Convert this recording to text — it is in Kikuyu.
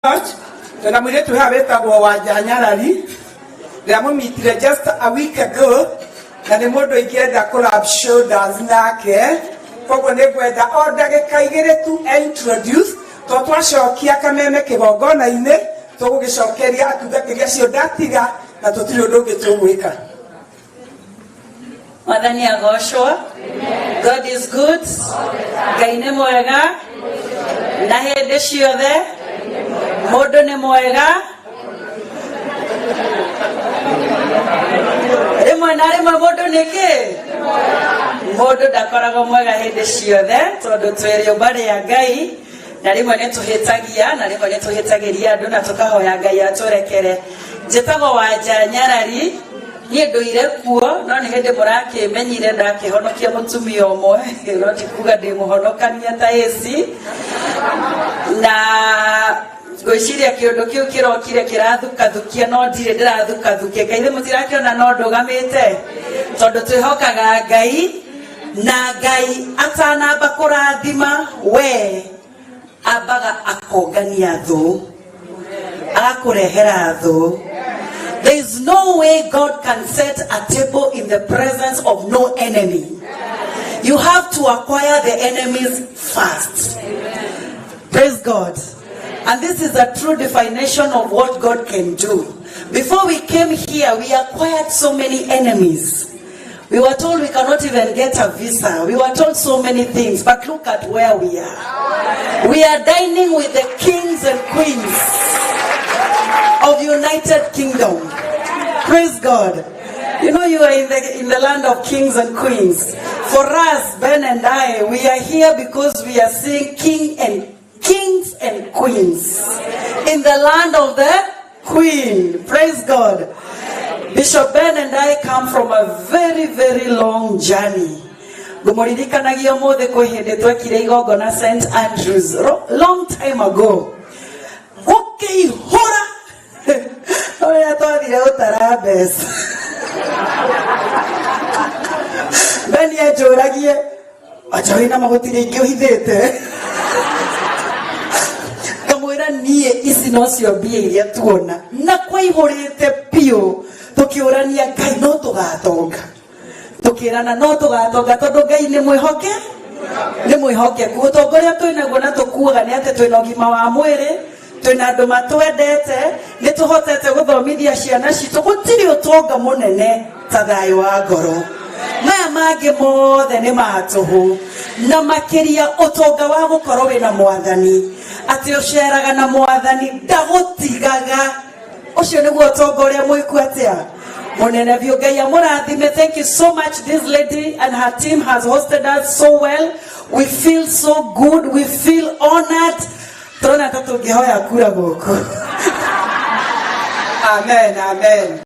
Twĩna mũirĩtu haha wĩtagwo Wanja Nyarari. Ndĩramũmitire just a week ago na nĩ mũndũ ingĩenda kũ rub shoulders nake, koguo nĩ ngwenda o ndagĩka 2 tu introduce to twacokia kameme kĩgongona-inĩ, tũgũgĩcokeria atungatĩri acio ndatiga na tũtirĩ ũndũ ũngĩ tũgwĩka. Mwathani agocwo. God is good. Ngai nĩ mwega na hĩndĩ ciothe. Mũndũ nĩ mwega rĩmwe na rĩmwe. Mũndũ nĩ kĩ? Mũndũ ndakoragwo mwega hĩndĩ ciothe, tondũ twĩ rĩũmba rĩa Ngai na rĩmwe nĩ tũhĩtagia na rĩmwe nĩ tũhĩtagĩria andũ na tũkahoya Ngai atũrekere. Njĩtagwo Wanja Nyarari. Niĩ ndũire kuo, no nĩ hĩndĩ mũrakĩmenyire ndakĩhonokia mũtumia ũmwe, no ti kuga ndĩ mũhonokania ta ĩci. Na ngwĩciria kĩũndũ kĩu kĩrokire kĩrathukathukia, no ndirĩ ndĩrathukathukia. Kaithe mũtirakĩona no ndũgamĩte, tondũ twĩhokaga Ngai, na Ngai atanamba kũrathima we ambaga akongania thũ, agakũrehera thũ. There is no way God can set a table in the presence of no enemy. You have to acquire the enemies first. Praise God. And this is a true definition of what God can do. Before we came here, we acquired so many enemies. We were told we cannot even get a visa. We were told so many things, but look at where we are. We are dining with the kings and queens of United Kingdom. Praise God. You know you are in the land of kings and queens. For us, Ben and I, we are here because we are seeing kings and queens in the land of the queen. Praise God. Bishop Ben and I come from a very, very long journey. Ngũmũririkanagia ũmũthĩ kwĩ hĩndĩ twekire igongona St Andrews long time ago, gũkĩihũra ũrĩa twathire gũtara mbeca. Ben anjũragie, "Acha, wĩna mahuti rĩngĩ ũhithĩte?" Ngamwĩra, "Niĩ ici nocio mbia iria tuona." Na kwaihũrĩte biũ, tũkĩũrania, "Ngai, no tũgatonga?" Tũkĩrana no tũgatonga, tondũ Ngai nĩ mwĩhoke, nĩ mwĩhokeku. Ũtonga ũrĩa twĩnaguo na tũkuaga nĩ atĩ twĩna ũgima wa mwĩrĩ, twĩna andũ matwendete, nĩ tũhotete gũthomithia ciana citũ. Gũtirĩ ũtonga mũnene ta thayũ wa ngoro. Maya mangĩ mothe nĩ matũhũ, na makĩria ũtonga wa gũkorwo wĩna Mwathani, atĩ ũceraga na Mwathani, ndagũtigaga. Ũcio nĩguo ũtonga ũrĩa mwĩku atĩa mũnene biũ. Ngai amũrathime. Thank you so much. This lady and her team has hosted us so well. We feel so good, we feel honored. Tũrona ta tũngĩhoya kura gũkũ. Amen, amen.